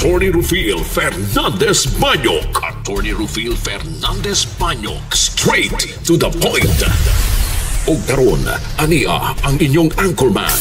Attorney Rufil Fernandez Banyok. Attorney Rufil Fernandez Banyok. Straight to the point. Og karon, ania ang inyong anchorman.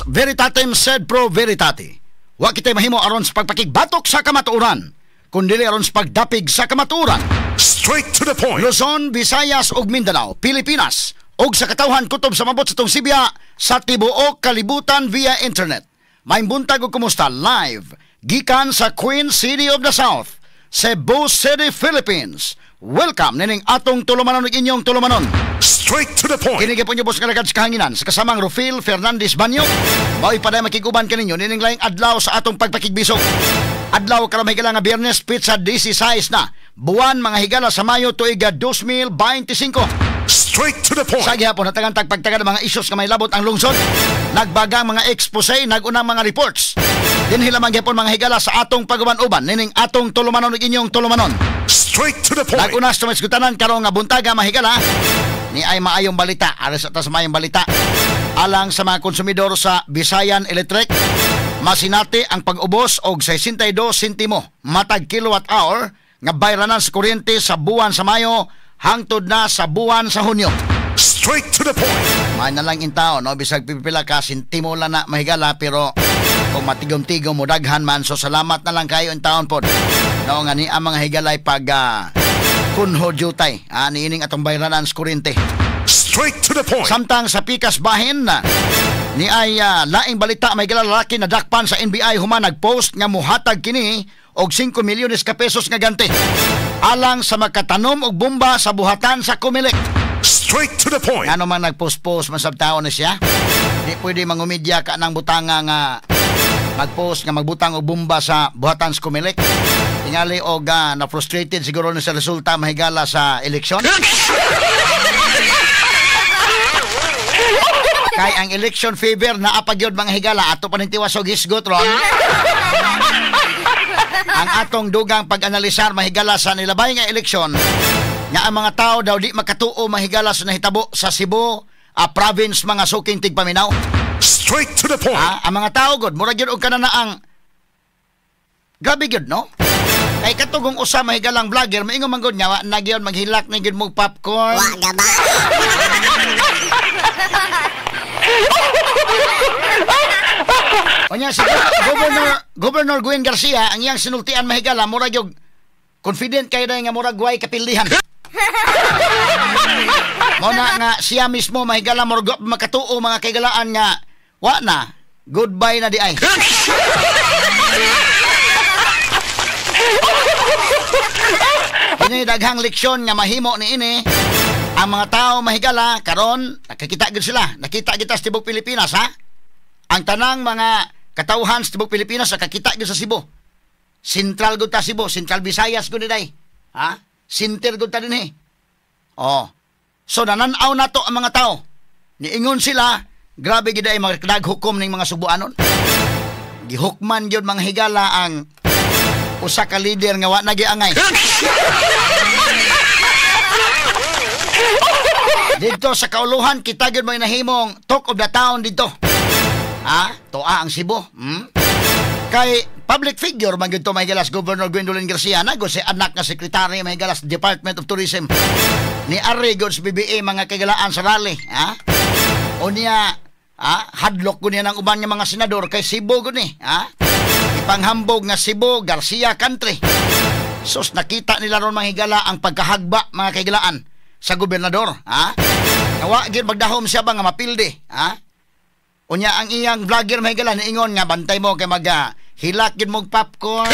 Veritatem sed pro veritate. Wa kitay mahimo aron sa pagpakigbatok sa kamatuoran, kundili aron sa pagdapig sa kamatuoran. Straight to the point. Luzon, Visayas ug Mindanao, Pilipinas ug sa katawhan kutob sa mabot sa tong Sibya sa tibuok kalibutan via internet. Maayong buntag ug kumusta live gikan sa Queen City of the South, Cebu City, Philippines. Welcome nining atong tulumanon ug inyong tulumanon. Straight to the point. Kini gyapon boss nga lagad sa kahanginan sa kasamang Rufil Fernandez Banyo. Mao'y paday makiguban kaninyo nining laing adlaw sa atong pagpakigbisog. Adlaw karon, mga higala, nga Biyernes, petsa 16 na buwan, mga higala, sa Mayo, tuig 2025. Straight to the point. Sa gihapon natagan tag pagtaga ng mga isyos nga may labot ang lungsod. Nagbagang mga expose, nagunang mga reports. Dinhi lamang gihapon, mga higala, sa atong paguban-uban nining atong tulumanon ug inyong tulumanon. Straight to the point. Naguna sa tumisgutanan karong nga buntaga, mahigala, ni ay maayong balita. Aris sa sa maayong balita. Alang sa mga konsumidor sa Visayan Electric, masinati ang pag-ubos og 62 sentimo matag kilowatt hour nga bayranan sa kuryente sa buwan sa Mayo hangtod na sa buwan sa Hunyo. Straight to the point. May na lang intao, no? Bisag pipila ka sentimo lang na, mahigala, pero kung matigom-tigom mo daghan man, so salamat na lang kayo in taon pod. No, nga ni ang mga higalay pag kunho jutay niining atong bayranan sa kuryente. Straight to the point. Samtang sa pikas bahin na ni ay laing balita, may lalaki na dakpan sa NBI human nagpost nga muhatag kini og 5 milyones ka pesos nga gante alang sa makatanom og bomba sa buhatan sa Comelec. Straight to the point. Ngano man nagpost-post man sab taon ni siya? Di pwede mangumidya ka ng butanga nga magpost nga magbutang og bomba sa buhatan sa Comelec. Tingali og na frustrated siguro ni sa resulta, mahigala, sa eleksyon. Kay ang election fever naa pa gyud, mga higala, ato pa ning tiwas og hisgot ron. Ang atong dugang pag-analisar, mahigala, sa nilabay nga eleksyon nga ang mga tao daw di makatuo, mahigala, sa nahitabo sa Cebu province, mga suking tigpaminaw. Straight to the point. Ah, ang mga tao god mura gyud og kanana ang grabe gyud, no? Kay katugong usa, mahigalang vlogger, maingon man gud nga wa na gyud maghilak na gyud mo popcorn. Wa na ba? Unya si Governor Gwen Garcia, ang iyang sinultian, mahigala, mura gyud confident kay nga murag way kapildihan. Mao na nga siya mismo, mahigala, murag makatuo, mga kaigalaan, nga wa na, goodbye na di ay. Kini daghang leksyon nga mahimo ni ini ang mga tao, mahigala, karon nakakita gyud sila. Nakita kita sa tibok Pilipinas, ha. Ang tanang mga katawhan sa tibok Pilipinas nakakita gyud sa Cebu. Central gud ta Cebu, Central Visayas gud ni. Ha? Center gud ta dinhi. Oh. So nanan-aw nato ang mga tao. Niingon sila, grabe gid ay mga naghukom ning mga Subuanon. Gihukman gyud, mga higala, ang usa ka leader nga wa nagiangay. Dito sa kauluhan kita gyud may nahimong talk of the town dito. Ha? Toa ang Cebu. Kay public figure man gyud to, mahigalas, Governor Gwendolyn Garcia na si anak nga sekretary, mahigalas, Department of Tourism. Ni Ari gud sa PBA, mga kagalaan, sa rally, ha? O niya, ha? Hadlok ko niya ng uban nga mga senador kay Cebu gud ni, ha? Ipanghambog nga Cebu Garcia country. Sus, nakita nila ron, mga higala, ang pagkahagba, mga kaigalaan, sa gobernador, ha? Nawa gyud magdahom siya ba nga mapildi, ha? Unya ang iyang vlogger, mahigala, niingon nga bantay mo kay mag hilak gyud mog popcorn.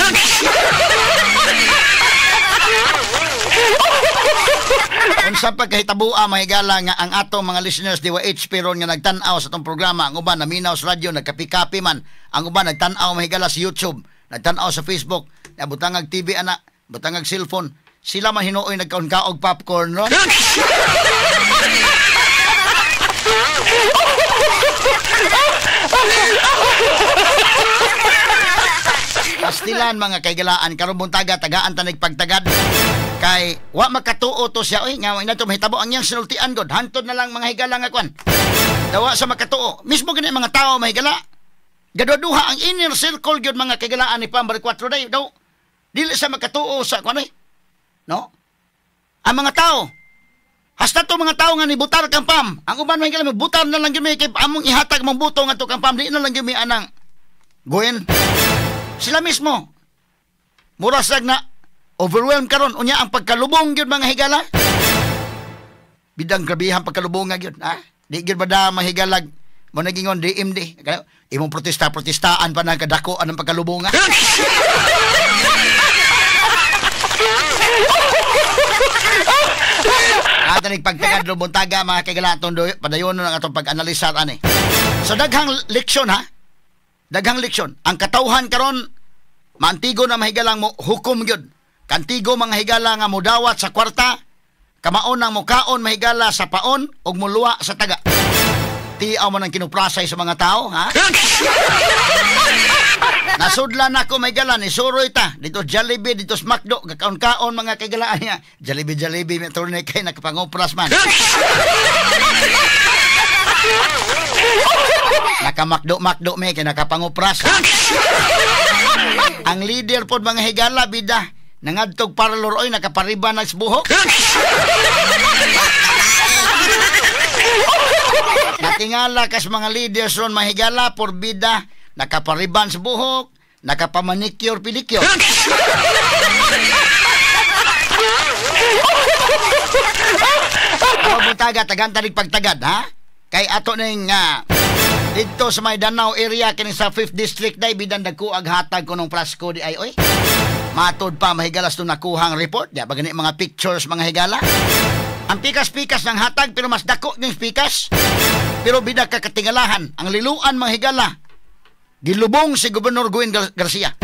Unsa pa kahitaboa, mahigala, nga ang atong mga listeners DYH pero nga nagtan-aw sa atong programa, ang uban naminaw sa radyo, nagkapi-kapi man, ang uban nagtan-aw, mahigala, sa YouTube, nagtan-aw sa Facebook, butangag TV ana, butangag cellphone, sila man hinuoy nagkaon-kaog popcorn ron. Pastilan, mga kaigalaan, karon buntaga tagaan tanig pagtagad kay wa makatuo to siya oy nga ina to mahitabo ang iyang sinultian god hantod na lang, mga higala, nga kwan dawa sa makatuo mismo gani mga tao, mahigala. Gaduha ang inner circle gyud mga kagalaan ni Pam Baricuatro day daw. Dili sa makatuo sa kuan, no? Ang mga tao, hasta to mga tao nga nibutar kang Pam, ang uban may higala, butar na lang gyud mi kay among ihatag mong buto ngadto kang Pam, di na lang gyud mi anang Gwen. Sila mismo mura sad na overwhelmed karon. Unya ang pagkalubong gyud, mga higala. Bidang grabihan pagkalubong nga gyud, ha? Di gyud ba da mahigalag mo nagingon DMD. Imong protesta protestaan pa nang kadako anang pagkalubong nga. Ato ning pagtagad buntaga mga kigala atong padayon ang atong pag-analisar ani. So daghang leksyon, ha. Daghang leksyon. Ang katawhan karon maantigo na mahigalang mo hukom gyud. Kantigo mga higala nga modawat sa kwarta, kamaon ang mukaon mahigala sa paon ug muluwa sa taga. Tiaw mo nang kinuprasay sa mga tao, ha? Nasudlan ako mahigala ni suroy ta dito Jollibee, dito sa McDo, gakaon-kaon mga kagalaan niya. Jollibee, Jollibee, may turne kay nakapangupras man. Nakamakdo makdo may kay nakapangupras. Ang leader pod mga higala bida nangadtog parlor oy nakapariba nag buhok. Natingala kas mga leaders ron mahigala por bida nakapariban sa buhok, nakapamanicure pedicure. Ako buntaga tagan tanig pagtagad, ha? Kay ato ning dito sa may Danao area kini sa 5th District day bidan dagko ag hatag kunong prasko di ay oy. Matod pa mahigalas to nakuhang report, di ba gani mga pictures mga higala. Ang pikas-pikas ng hatag pero mas dako ning pikas. Pero bida ka katingalahan ang liluan mga higala. Gilubong si Gobernador Gwen Garcia.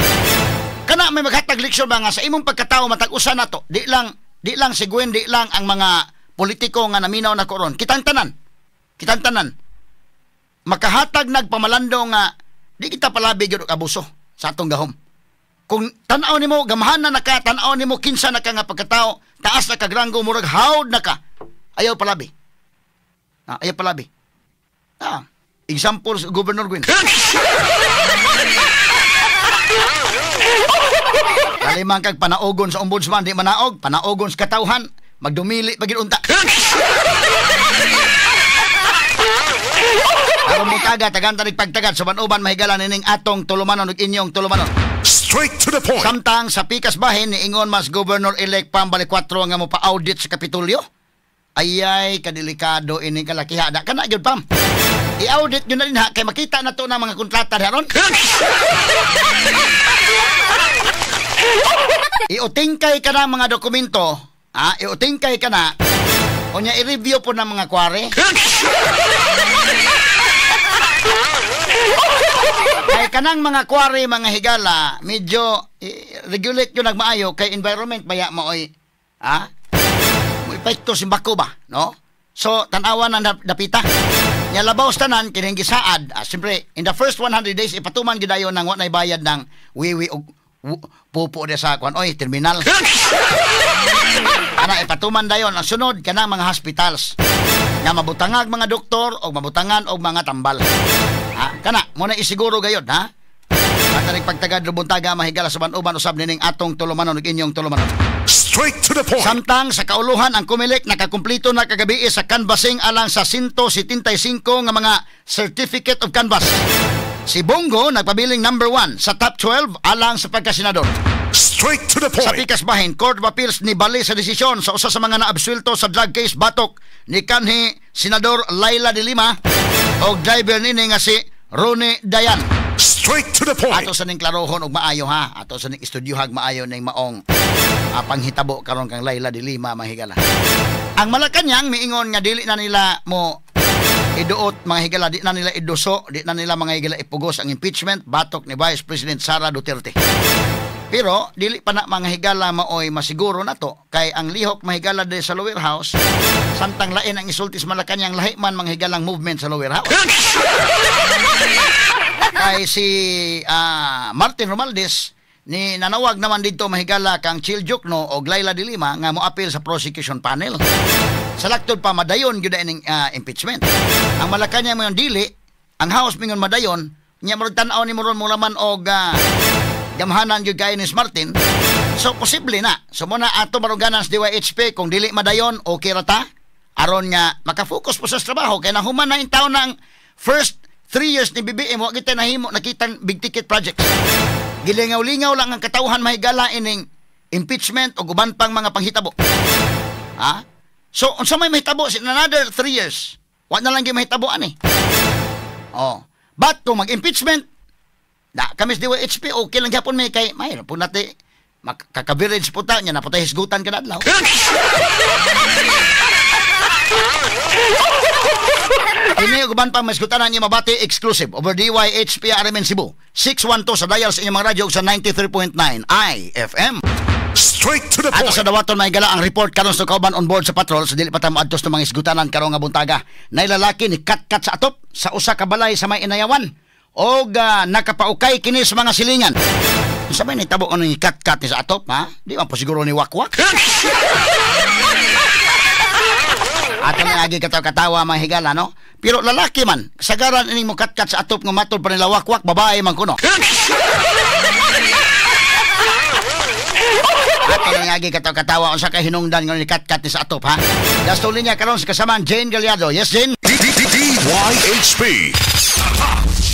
Kana may maghatag leksyon ba nga sa imong pagkatao matag usa nato. Di lang si Gwen, di lang ang mga politiko nga naminaw na koron. Kitang tanan. Kitang tanan. Makahatag nagpamalando nga di kita palabi gyud og abuso sa atong gahom. Kung tan-aw nimo gamhanan na ka, tan-aw nimo kinsa na ka nga pagkatao, taas na ka granggo, murag hawd na ka. Ayaw palabi. Ayaw palabi. Example sa Governor Gwen. Kalimang kag panaogon sa ombudsman, di manaog, panaogon sa katawhan, magdumili pag unta. Aron buntaga, tagan tanig pagtagad, suban-uban mahigala nining atong tulumanon ug inyong tulumanon. Straight to the point. Samtang sa pikas bahin niingon mas Governor-elect Pam Baricuatro nga mo pa-audit sa Kapitolyo. Ayay, kadelikado ining kalakihada. Kana gyud Pam. I-audit nyo na din ha, kay makita na to ng mga kontrata haron. Iutingkay ka na mga dokumento, ha? Iutingkay ka na. Unya i-review po ng mga kware. Kay kanang mga kware mga higala, medyo regulate nyo nagmaayo kay environment baya maoy, ha? Mo epekto simbako ba, no? So tan-awan ang dapita. Nya labaw sa tanan kining gisaad, siyempre in the first 100 days ipatuman gyud dayon nang wa nay bayad ng wiwi og pupo de sa kwan oy terminal. Ana ipatuman dayon ang sunod kanang mga hospitals nga mabutangag mga doktor o mabutangan og mga tambal. Ha? Kana mo na isiguro gayod, ha? At pagtagad buntaga mahigala sa uban usab nining atong tulumanon ug inyong tulumanon. Straight to the point. Samtang sa kauluhan ang Comelec nakakumpleto na kagabi sa canvassing alang sa 175 nga mga certificate of canvass. Si Bongo nagpabiling number 1 sa top 12 alang sa pagkasenador. Straight to the point. Sa pikas bahin, Court of Appeals ni bali sa desisyon sa usa sa mga naabsuelto sa drug case batok ni kanhi Senador Laila de Lima og driver nini nga si Ronnie Dayan. Straight to the point. Ato sa ning klarohon og maayo, ha. Ato sa ning estudyohag maayo ning maong panghitabo karon kang Laila de Lima mga higala. Ang Malacañang miingon nga dili na nila mo iduot mga higala, di na nila iduso, di na nila mga higala ipugos ang impeachment batok ni Vice President Sara Duterte. Pero dili pa na mga higala maoy masiguro na to kay ang lihok mahigala de sa lower house samtang lain ang isulti sa Malacañang lahi man mga higalang movement sa lower house. Kay si Martin Romualdez ni nanawag naman dito mahigala kang Chil Jokno og Laila de Lima nga moapil sa prosecution panel. Sa laktod pa madayon gyud ining impeachment. Ang Malacañang moyon dili, ang House mingon madayon, Nya murag tan-aw ni mo ron mo laman og gamhanan gyud kayo ni Martin. So posible na. So muna ato baruganan sa DYHP kung dili madayon okay ra ta aron nga makafocus po sa trabaho kay nahuman na in taon ng first 3 years ni BBM wa kita nahimo nakitang big ticket projects. Gilingaw-lingaw lang ang katawhan mahigala ining impeachment o uban pang mga panghitabo. Ha? So unsa may mahitabo in another 3 years? Wa na lang gyud mahitabo ani. Oh. But kung mag-impeachment da kami sa DYHP okay lang gyapon may kay mayroon po nati makaka-village po ta nya napatay hisgutan kada adlaw. Ini uban pa masgutan niyo mabati exclusive over DYHP RMN Cebu 612 sa dial sa inyong mga radyo sa 93.9 IFM. Straight to the Ato point. sa dawaton may gala ang report karon sa kauban on board sa patrol sa dili pa ta moadto sa mga isgutanan karong nga buntaga. Nay lalaki ni katkat sa atop sa usa ka balay sa may Inayawan og nakapaukay kini sa mga silingan. Unsa may nitabo ni katkat ni sa atop ha? Di man po siguro ni wakwak. Ato na agi katawa-katawa mga higala no. Pero lalaki man sagaran ining mokatkat sa atop nga matod pa nila wakwak, babae man kuno. Ato na agi katawa-katawa unsa kay hinungdan nga ni katkat ni sa atop ha. Gasto linya karon sa kasamaan Jane Gallardo. Yes Jane. DYHP.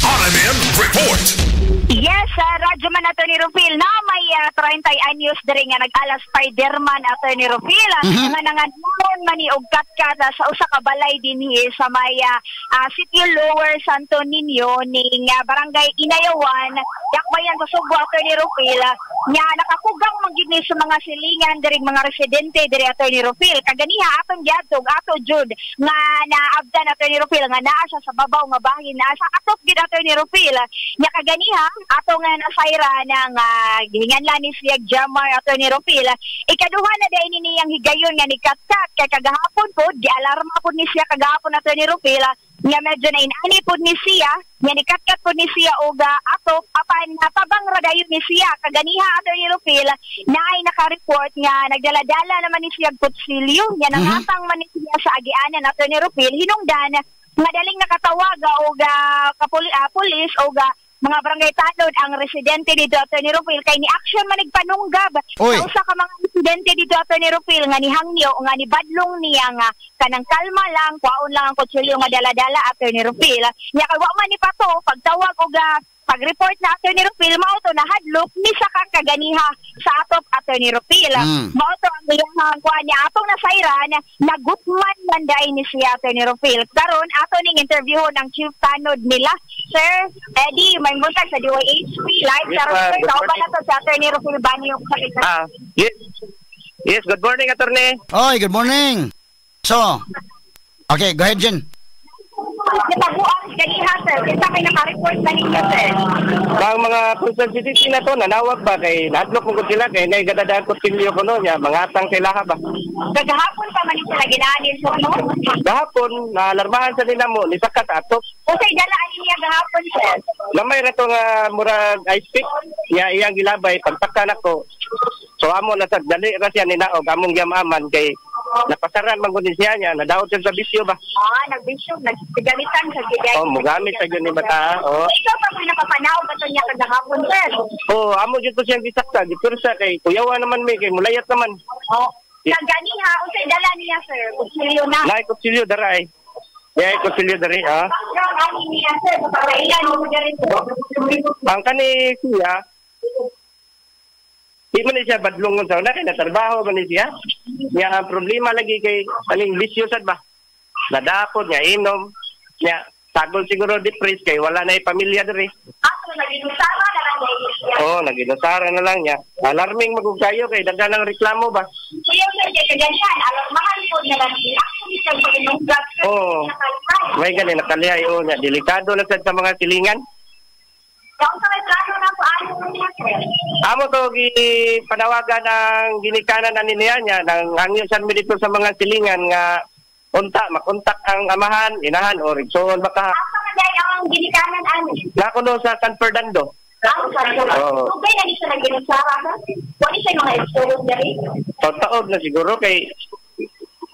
RMN Report. Yes, radyo man Attorney Rufil na may 30 anyos diri nga nag-alas Spiderman Attorney Rufil nga nangadlon man ni og katkat sa usa ka balay dinhi sa may Sitio Lower Santo Niño ning Barangay Inayawan, Dakbayan sa Sugbo Attorney Rufil nga nakakugang man gid ni sa mga silingan diri mga residente diri Attorney Rufil. Kaganiha atong giadtong ato jud nga naabdan Attorney Rufil nga naa siya sa babaw nga bahin naa sa atop gid Attorney Rufil nya kaganiha ato nga nasayra ng gihinganlan ni siya Jamar Attorney Rufil. Ikaduha na dahil ni niyang higayon nga ni katkat kay kagahapon po gialarma po ni siya kagahapon Attorney Rufil nga medyo na inani po ni siya nga ni katkat po ni siya og atop apan tabang ra dayon ni siya kaganiha Attorney Rufil na ay naka-report nga nagdala-dala naman ni siya kutsilyo nga nangatang man ni siya sa agianan Attorney Rufil hinungdan nga daling nakatawag og pulis og mga barangay tanod ang residente dito Attorney Rufil kay ni action manig panunggab Oy. sa usa ka mga residente dito Attorney Rufil nga ni hangyo nga ni badlong niya nga kanang kalma lang kwaon lang ang kutsilyo nga dala-dala Attorney Rufil nya kay wa man ni pato pagtawag og pag-report na Attorney Rufil mao to nahadlok ni saka kaganiha sa atop Attorney Rufil. Mao to ang iyang kuan niya atong nasayran nagutman man dai ni siya Attorney Rufil. Karon ato ning interview ng chief tanod nila Sir Eddie, may buntag sa DYHP live. Yes, Sir, good kauban morning. na to si Attorney Rufil Banyo. Yes. Yes, good morning, Attorney. Oy, good morning. So, okay, go ahead Jen. Nataguan ganiha sir, kinsa may naka-report na ninyo sir? Ang mga concerned citizen na to, nanawag ba kay nahadlok mo sila kay naigadadaan kutsilyo ko no niya, mangatang sila ba? Kagahapon pa man sila ginaanil sir no? Gahapon, naalarmahan sa nila mo, ni sakat atop. Usay dalaan niya gahapon sir. Lamay ra to nga murag ice pick, niya iyang gilabay pagpakta nako. So amo na sa dali ra siya ninaog among yamaman kay napasaran man gud siya niya, nadaot siya sa bisyo ba. Nagbisyo, naggamitan sa gigay. Oh, mugamit sa gyud ni bata. Oh. Ikaw pa may napapanaw ba to niya kagahapon sir? Oh, amo jud to siyang gisakta, gipursa kay kuyawa naman mi kay mulayat naman. Oh. Kaganiha unsay dala niya sir? Kutsilyo na. Lahi kutsilyo dara ay. Yaay kutsilyo diri ha. Background ani niya sir, para ilan mo diri sir. Ang kani siya di man ni siya badlongon sa una kay natrabaho man ni siya. Niya ang problema lagi kay kaning bisyo sad ba. Nadapod niya inom niya sagol siguro depressed kay wala na pamilya diri. Ato naginusara na lang dahil siya. Oh, naginusara na lang niya. Alarming magug kayo kay daghan ng reklamo ba. Kuya sir, kay kaganihan, alarmahan po na lang. Actually, sir, pag-inunggat sir, Oo. May gani nakalihay oh niya delikado na sad sa mga silingan. Kung sa may plano na po, ano niya sir? Amo to gipanawagan ang ginikanan ani niya niya nang hangyo sad mi dito sa mga silingan nga unta makontak ang amahan, inahan o rigsoon baka. Asa man dahil ang ginikanan ani? Nako no sa San Fernando. Ang San Fernando. Oo. Okay na ni siya nagginusara ha? Wala siya mga episode dali. Taod na siguro kay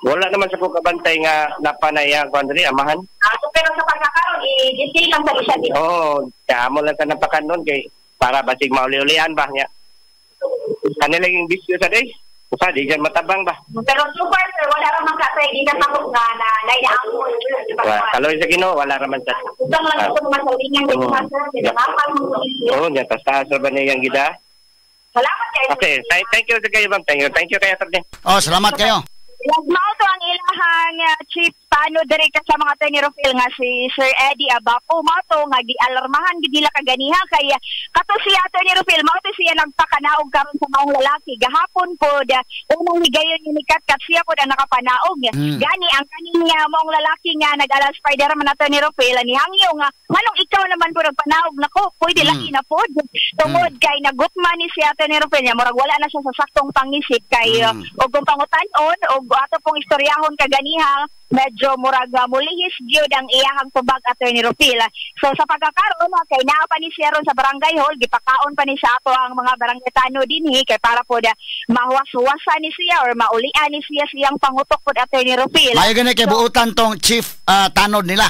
Wala naman sa ko kabantay nga napanay ang kuan diri amahan. So, pero sa pagkakaroon, i-detain lang sa isa dito. Oo, kaya mo lang sa napakan nun kay para basig mauli-ulian ba niya. Kanila yung bisyo sa day. Usa di dyan matabang ba. Pero so far, sir, wala ramang kasay, di na takot nga na nainaamol. Kaloy sa Ginoo, wala raman sa. Utang lang ito mga salingan dito, sir. Pinakapal mo. Oo, niya taas ra ba niyang gida? Salamat kayo. Okay, thank you sa kayo, ma'am. Thank you kayo, attorney. Oh, salamat kayo. Mao to ang ilahang chief paano diri ka sa mga Attorney Rufil nga si Sir Eddie Abapo. Mao to nga gialarmahan gid nila kaganiha kay kato siya Attorney Rufil, mao to siya nagpakanaog karon sa maong lalaki gahapon pod, unang higayon ni Katkat siya pod ang nakapanaog. Gani ang kaning maong lalaki nga nag-ala Spider-Man, Attorney Rufil, ni hangyo nga nganong ikaw naman pod nagpanaog nako, pwede laki na pod tungod kay nagutma ni si Attorney Rufil niya, murag wala na siya sa saktong pangisip kay og kung pangutan-on og ato pong istoryahon kaganiha, medyo murag mulihis gyud ang iyahang tubag, Attorney Rufil. So sa pagkakaroon kay naa pa ni siya ron sa barangay hall, gipakaon pa ni sa ato ang mga barangay tano dinhi kay para pod mahuwas-huwasan ni siya or maulian ni siya siyang pangutok pod, Attorney Rufil. Mayo gani kay buutan tong chief tanod nila.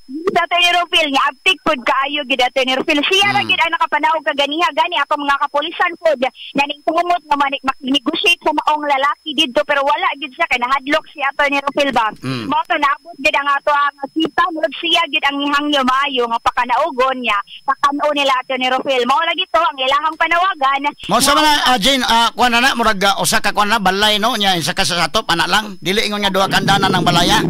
Attorney Rufil nga abtik pod kaayo gid, Attorney Rufil. Siya ra gid ang nakapanaog kaganiha, gani ako mga kapulisan pod na ning tumot nga manik-negotiate sa maong lalaki didto pero wala gid siya kay nahadlok si Attorney Rufil ba. Mao to naabot gid ang ato ang kita murag siya gid ang gihangyo maayo nga pakanaugon niya pakano nila, Attorney Rufil. Mao lagi to ang ilahang panawagan. Mo sa mga Jane, kuan na na murag usa ka kuan na balay no nya isa ka sa satop ana lang dili ingon nga duha ka andanan ng balaya.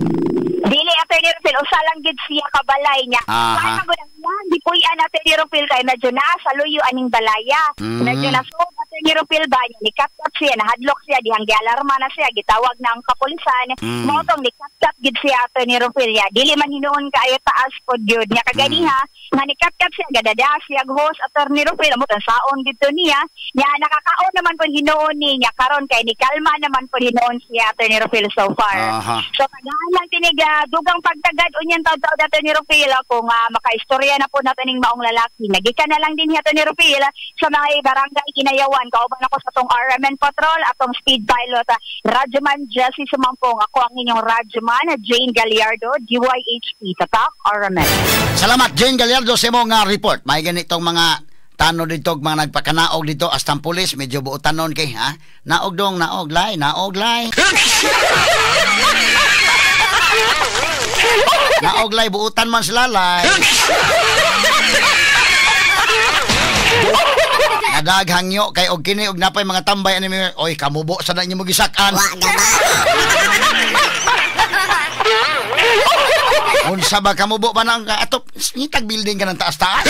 Dili, Attorney Rufil, usa lang gid siya kabalay niya. Paano gud ang iyang gipuy-an, Attorney Rufil, kay medyo naa sa luyo aning balaya. Medyo na so Attorney Rufil ba niya nikatkat siya, nahadlok siya dihang gialarma na siya, gitawag na ang kapulisan. Mao tong nikatkat gid siya, Attorney Rufil niya. Dili man hinuon kaayo taas pod gyud niya kaganiha nga nikatkat siya gadada siya host, Attorney Rufil, amot ang saon didto niya. Nya nakakaon naman pud hinuon niya karon kay nikalma naman pud hinuon siya, Attorney Rufil, so far. So tagaan lang tinig dugang pagtagad unyan taud-taud, Attorney Rufil, kung makaistorya na po nato ning maong lalaki. Nagikan na lang din niya, Attorney Rufil, sa mga barangay Inayawan. Kauban ako sa tong RMN Patrol atong speed pilot Radyoman Jesse Sumampong. Ako ang inyong Radyoman Jane Gallardo, DYHP Tatak RMN. Salamat Jane Gallardo sa imong report. May ganitong mga tano dito, mga nagpakanaog dito hasta ang pulis medyo buotanon kay ha. Naog dong, naog lay, naog lay. Naoglay, buutan man sila lay. Nadaghangyo kay og kini og napay mga tambay ani oy kamubo sa na inyo mo gisak-an. Unsa ba kamubo ba nang atop ngitag building ka ng taas-taas?